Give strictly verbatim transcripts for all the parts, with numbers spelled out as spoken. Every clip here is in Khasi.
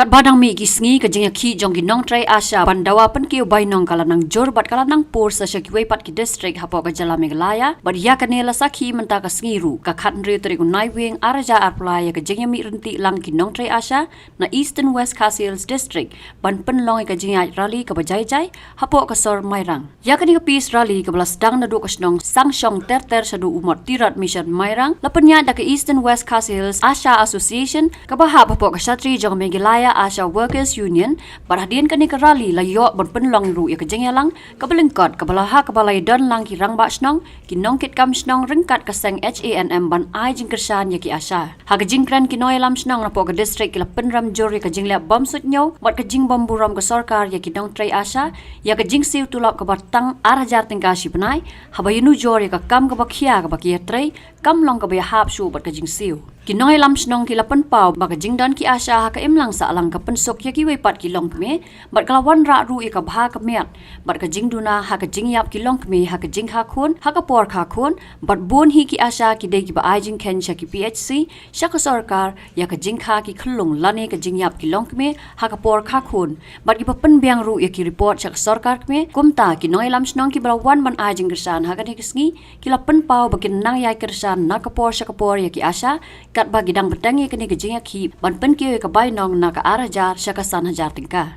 Katba dang mih ki sngi, ka jingïakhih jong ki nongtrei ASHA ban dawa pynkiew bainong ka la nang jur bad ka la nang pur sa sha kiwei pat ki district hapoh ka jylla Meghalaya, bad ïa kane la sakhi mynta ka sngi ruh, ka khathynriew tarik u Naiwieng ar hajar arphew lai, ïa ka jingïamih ryntih lang ki nongtrei ASHA na Eastern West Khasi Hills District ban pynlong ïa ka jingïaid rally kaba jai jai hapoh ka sor Mairang. Ïa kane ka peace rally kaba la sdang naduh ka shnong Sangshong ter ter shaduh u Mot Tirot Mission Mairang, la pynïaid da ka Eastern West Khasi Hills ASHA Association kaba hap hapoh ka shatri jong ka Meghalaya ASHA Workers Union. Bad hadien kane ka rally la ïoh ban pynlong ruh ïa ka jingïalang kaba lyngkot, kaba la ha kaba la ïadon lang ki rangbah shnong, ki nongkitkam shnong ryngkat ka seng HANM ban ai jingkyrshan ïa ki ASHA. Ha ka jingkren, ki nongïalam shnong napoh ka district ki la pynrem jur ïa ka jingleh bym suidñiew bad ka jingbymburom ka sorkar ïa ki nongtrei ASHA ïa ka jingsiew tulop kaba tang ar hajar tyngka shi bnai, haba ïanujor ïa ka kam kaba khia kaba ki ïatrei, kam long kaba ïahap shuh bad ka jingsiew. Ki nongïalam shnong ki la pynpaw ba ka jingdon ki ASHA ha ka imlang sahlang ka pynsuk ïa kiwei pat ki longkmie, bad ka la wanrah ruh ïa ka bha ka miat bad ka jingduna ha ka jingïap ki longkmie ha ka jingkha khun, ha ka por kha khun, bad bun hi ki ASHA ki dei kiba ai jingkheiñ sha ki PHC, sha ka sorkar, ïa ka jingkha ki khyllung lane ka jingïap ki longkmie ha ka por kha khun, bad kiba pynbiang ruh ïa ki report sha ka sorkar kmie. Kumta ki nongïalam shnong kiba la wan ban ai jingkyrshan ha kane ka sngi, ki la pynpaw ba kin nang ïai kyrshan na ka por sha ka por ïa ki ASHA, katba ki dang bteng ïa kane ka jingïakhih ban pynkiew ïa ka bainong na ka ar hajar sha ka san hajar tyngka.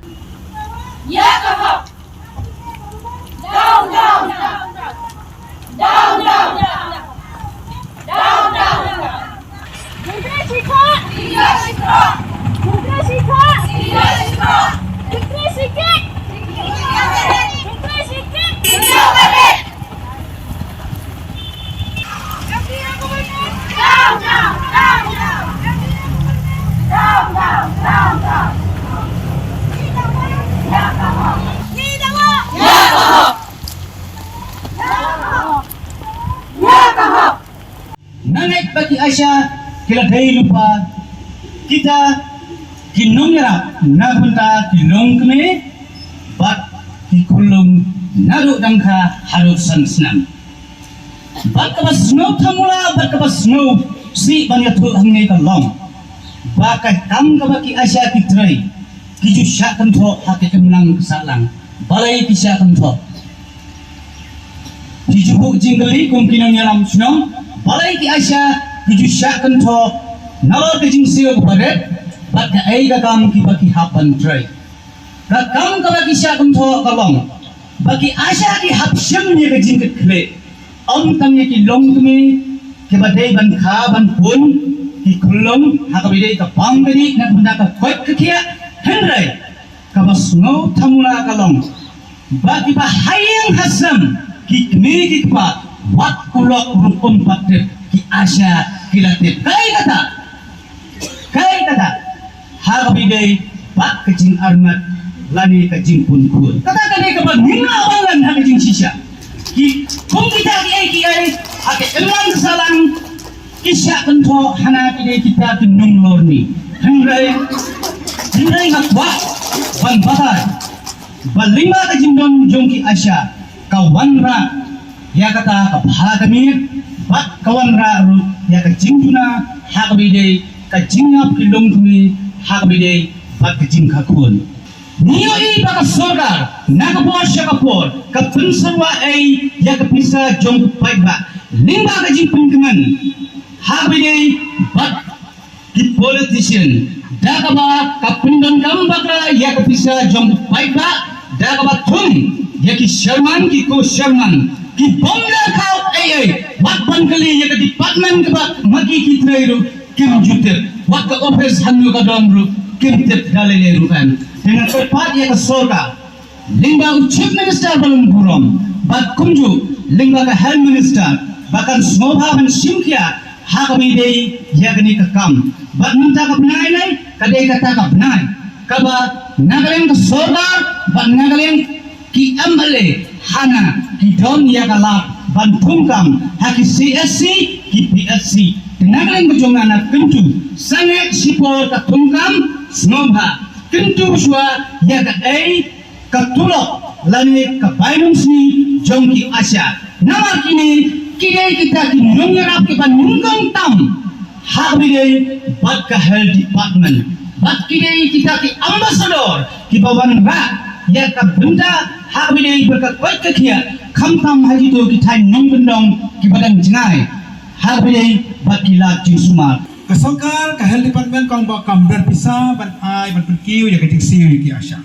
Ïa ka hok. Down, down, down, down. Down, down, down, down. Down, down, down. Jingtrei shikhah. Jingtrei shikhah. Jingtrei shikhah. Jingtrei shikhah. Jingtrei shikhah. Jingtrei shikhah. Nangta ba ki ASHA ki la dei lypa kita ki nongïarap na ka bynta ki longkmie bad ki khyllung naduh dang kha haduh san snem. Bad kaba sngewthamula bad kaba sngewsih ban ïathuh hangne ka long ba ka kam kaba ki ASHA ki trei, ki ju shah kynthoh ha ka imlang ka sahlang. Balei ki shah kynthoh? Ki ju buh jingkylli kum ki nongïalam shnong, balei ki ASHA ki ju shah kynthoh nalor ka jingsiew kaba rit bad kaei ka kam kiba ki hap ban trei. Ka kam kaba ki shah kynthoh ka long ba ki ASHA ki hap shim ïa ka jingkitkhlieh, ym tang ïa ki longkmie kiba dei ban kha ban pun, ki khyllung ha kaba dei ka bam ka dih na ka bynta ka koit ka khiah. Hynrei kaba sngewthamula ka long ba kiba ha ïing ha sem, ki kmie ki kpa, wat u lok ruh um pat tip, ki ASHA ki la tip. Kaei kata? Kaei kata? Ha kaba dei bad ka jingarngut lane ka jingpun khun. Kata ka dei kaba ngim lah ban len ha ka jingshisha. Ki kum kita kiei kiei ha ka imlang ka sahlang ki shah kynthoh hana ki dei kita ki nonglorni. Hynrei, hynrei nga kwah ban batai ba lyngba ka jingdon jong ki ASHA ka wanrah ïa kata ka bha ka miat bad ka wanrah ruh ïa ka jingduna ha kaba dei ka jingïap ki longkmie ha kaba dei bad ka jingkha khun. Ngi ïohi ba ka sorkar na ka por sha ka por ka pynsyrwa ei ïa ka pisa jong u paidbah lyngba ka jingpynkmen ha kaba dei bad ki politician, da kaba ka pyndonkam bakla ïa ka pisa jong u paidbah, da kaba thung ïa ki chairman, ki co-chairman, ki bym da khaw ei ei, wat ban kylli ïa ka department kaba ma ki ki trei ruh kim ju tip, wat ka office hangno ka don ruh kim tip da lei lei ruh kan. Te nga kyrpad ïa ka sorkar lyngba u Chief Minister ba long burom bad kumjuh lyngba ka Health Minister ba kan sngewbha ban shim khia ha kaba dei ïa kane ka kam. Bad mynta ka bnai lei ka dei kata ka bnai kaba na ka liang ka sorkar bad na ka liang ki MLA hana ki don ïa ka lad ban thungkam ha ki CHC, ki PHC. Te na ka liang ka jong nga na kyntu, sangeh shipor ka thungkam, sngewbha kyntu shuwa ïa kaei ka tulop lane ka bainong sngi jong ki ASHA. Namar kine ki dei kita ki nongïarap kiba nyngkong tam ha kaba dei bad ka health department. Bad ki dei kita ki ambassador kiba wanrah ïa ka bynta ha kaba ïadei bad ka koit ka khiah, khamtam ha kito ki thaiñ nongkyndong kiba dang jngai ha kaba ïadei bad ki lad jingsumar. Ka sorkar, ka health department ka ong ba kam don pisa ban ai ban pynkiew ïa ka jingsiew ïa ki ASHA.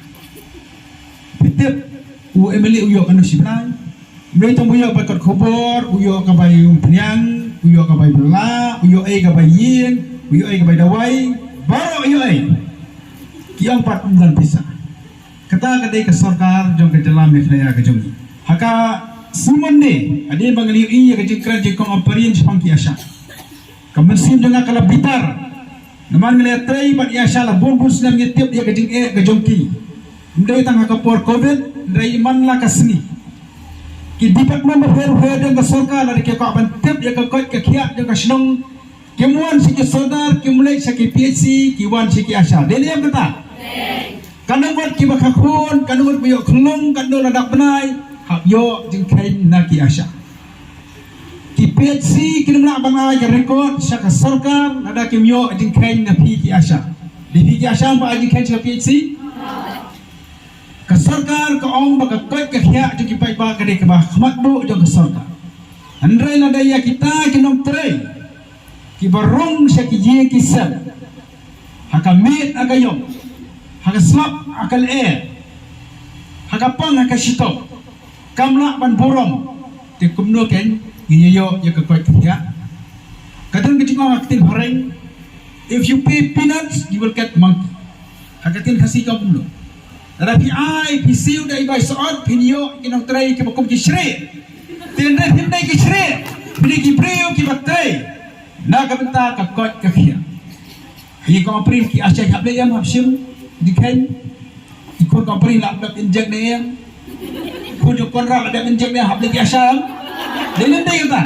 Phi tip, u MLA u ïoh kano shi bnai? Mlei tang u ïoh bai kot khubor, u ïoh ka bai umphniang, u ïoh ka bai bylla, u ïoh ei ka bai ïing, u ïoh ei ka bai dawai, baroh u ïoh ei. Ki ong pat ym don pisa. Kata ka dei ka sorkar jong ka jylla Meghalaya ka jong ngi. Ha ka sngi Monday, hadien ba ngi la ïohi ïa ka jingkren jong i kong Ampareen shaphang ki ASHA, ka mynsiem jong nga ka la bitar. Namar ngi la trei bad i ASHA la bun bun snem, ngi tip ïa ka jingeh ka jong ki. Ym dei tang ha ka por covid, hynrei man la ka sngi ki department bapher bapher jong ka sorkar lada ki kwah ban tip ïa ka koit ka khiah jong ka shnong, kim wan sha ki sordar, kim leit sha ki PHC, ki wan sha ki ASHA. Dei ne em kata? Katno ngut kiba kha khun, katno ngut ba ïoh khyllung, katno la dap bnai, hap ïoh jingkheiñ na ki ASHA. Ki PHC kin ym lah ban ai ka record sha ka sorkar lada kim ïoh jingkheiñ na phi ki ASHA. Dei phi ki ASHA ba ai jingkheiñ sha ka PHC? Ka sorkar ka ong ba ka koit ka khiah jong ki paidbah ka dei kaba khmat buh jong ka sorkar. Hynrei lada ïa kita ki nongtrei kiba rung sha ki ïing ki sem, ha ka miet ha ka ïong, ha ka slap ha ka lyer, ha ka pang ha ka shitom, kam lah ban burom, te kumno kein ngin ïa ïoh ïa ka koit ka khiah? Ka don ka jingong ha ka ktien phareng, "If you pay peanuts, you will get monkey." Ha ka ktien Khasi ka ong kumno? Lada phi ai, phi siew da i bai sohot, phin ïoh ki nongtrei kiba kum ki shrieh. Te hynrei phim dei ki shrieh, phi dei ki briew kiba trei na ka bynta ka koit ka khiah. Ïa kong Ampareen, ki ASHA hap leit em, hap shim jingkheiñ? I khun kong Ampareen la dep injek ne em? Khun jong Conrad la dep injek ne em, hap leit ki ASHA em? Dei ne ym dei kata?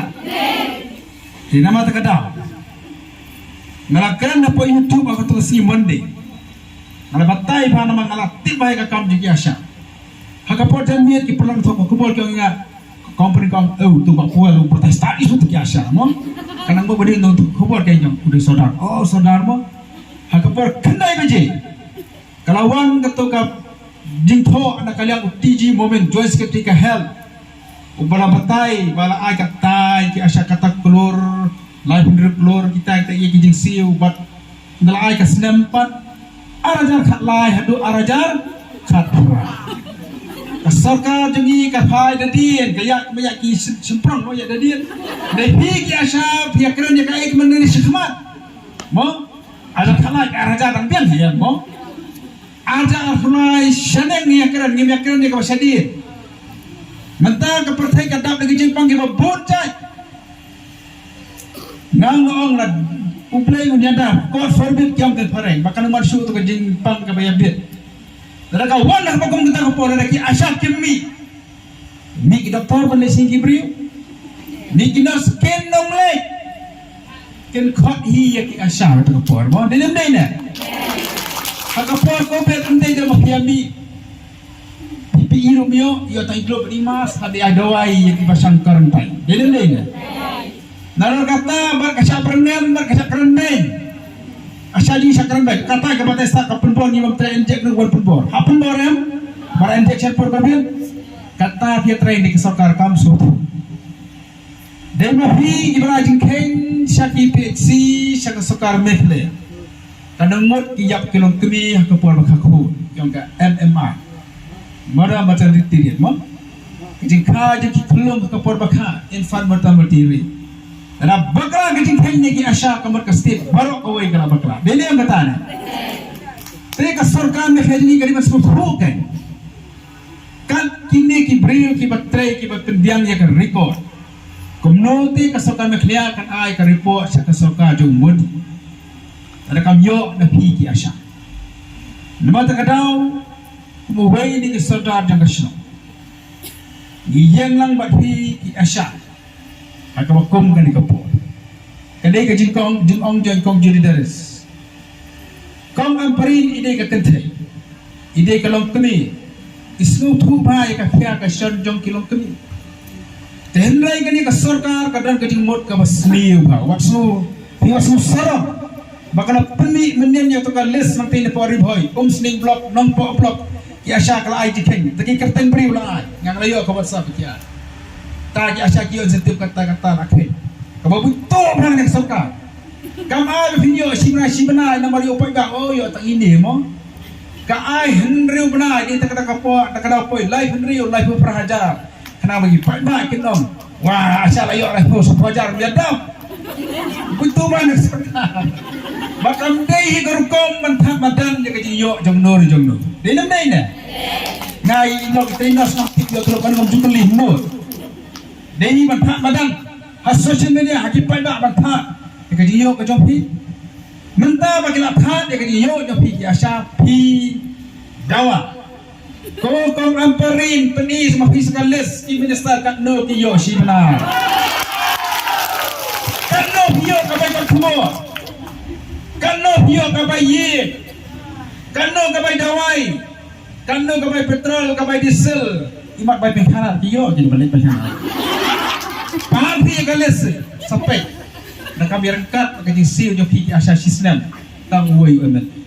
Te namar kata ka daw nga la kren hapoh YouTube ha kato ka sngi Monday. Nga la batai bha namar nga la tip bha ïa ka kam jong ki ASHA. Ha ka por janmiet ki paralok nongthoh khubor ki ong ïa nga, kong Ampareen, kong, "Oh, to ba poi, u batai stad ïa ki ASHA mo." Ka nang ba dei nongthoh khubor ki ong, "U dei sordar." "Oh, sordar mo." Ha ka por khyndai baje ka la wan kato ka jingthoh na ka liang u TG Momin, Joint Secretary ka Health, uba la batai ba la ai katai ki ASHA kata klur, laiphew hynriew klur, kita kita ïa ki jingsiew, bad la ai ka snem pat ar hajar khatlai haduh ar hajar khatphra. Ka sorkar jong ngi ka phai da dien, ka ïa, ka ïa ki shim-, shymprong mo, ïa da dien. Dei phi ki ASHA phi ïa kren ïa kaei kaba mynta shi khmat mo? Ar hajar khatlai, ar hajar dang biang hi ïa mo. Ar hajar khatlai shaneng ngi ïa kren, ngim ïa kren ïa kaba shadien. Mynta ka pyrthei ka dap da ki jingpang kiba bun jait. Nga nga ong la, U Blei un ïada, God forbid, ki ong ktien phareng, ba kan ym wan shuh to ka jingpang kaba ïabit. Lada ka wan ha kaba kum kata ka por, lada ki ASHA kim mih, mih ki doktor ban leit seng ki briew, mih ki nurse, kin ym leit. Kin khot hi ïa ki ASHA ha kata ka por mo, dei ne ym dei ne? Ha ka por covid ym dei da ma phi ïa mih. Phi, phi ïoh, ym ïoh, ïoh tang i glove bad i mask, bad ïa dawai ïa kiba shang quarantine. Dei ne ym dei ne? Nalor kata bad ka shah pyrnem, bad ka shah kren beiñ. Ka shah jong ngi shah kren beiñ. Kata kaba te sa ka pynbor, ngi bym treh injek ruh wan pynbor. Ha pynbor em? Bad injection por covid. Kata phi ïa trei ne ka sorkar, kam sngewthuh. Dei ma phi kiba la jingkheiñ sha ki PHC, sha ka sorkar Meghalaya. Ka nang mut ki ïap ki longkmie ha ka por ba kha khun, ki ong ka MMR, mother mortality rate mo. Ka jingkha jong ki khyllung ha ka por ba kha, infant mortality rate. Lada bakla ka jingkheiñ na ki ASHA, ka mut ka state baroh kawei ka la bakla. Dei ne em kata ne? Te ka sorkar Meghalaya jong ngi ka dei ban sngewthuh kein. Kat kine ki briew kiba trei, kiba pynbiang ïa ka record, kumno te ka sorkar Meghalaya kan ai ka report sha ka sorkar jong Modi lada kam ïoh na phi ki ASHA? Namar kata ka daw, kum uwei na ki sordar jong ka shnong, ngi ïeng lang bad phi ki ASHA ha kaba kum kane ka por. Ka dei ka jingkong, jingong jong i kong Julie Darius. Kong Ampareen i dei ka kynthei, i dei ka longkmie, i sngewthuh bha ïa ka khiah ka shon jong ki longkmie. Te hynrei kane ka sorkar ka don ka jingmut kaba sniew bha. Wat sngew, phi wat sngew sarong. Ba ka la pynmih mynnin ïa ka list nangta na pdeng Ri Bhoi, Umsning block, Nongpoh block, ki ASHA ka la ai jingkheiñ, te ki kyrteng briew la ai, nga la ïoh ka WhatsApp ki ai. Ta ki ASHA ki ïoh incentive kata kata la kheiñ. Kaba bun to bang ne ka sorkar. Kam ai ba phin ïoh shi bnai shi bnai namar ïoh paidbah, oh ïoh tang ine mo. Ka ai hynriew bnai, dei ta kata ka por, ta kata poi, lai hynriew, laiphew phra hajar. Khnang ba ki paidbah kin ong, wah, ASHA la ïoh laiphew phra hajar, ïa dap. Bun to bang ne ka sorkar. Ba kam dei hi ka rukom ban thad madan ïa ka jingïoh jong no jong no. Dei nam dei ne? Nga ïoh kita ïoh sngap tik ïoh terus kan ngam jubilee mo. Dei ban thad madan ha social media ha ki paidbah ban thad ïa ka jingïoh ka jong phi. Mynta ba ki la thad ïa ka jingïoh jong phi ki ASHA phi dawa. Ko Kong Ampareen, pyni sa ma phi sa ka list ki minister katno ki ïoh shi bnai. Katno phi ïoh ka bai ka thmo. Katno phi ïoh ka bai ïing. Katno ka bai dawai. Katno ka bai petrol, ka bai diesel. Imat bai pengkhanar ki ïoh ki ban leit pengkhanar. Paham phi ka list sa peit. Na ka bi ryngkat ka jingsiew jong phi ki ASHA shisnem. Tang uwei u M L A.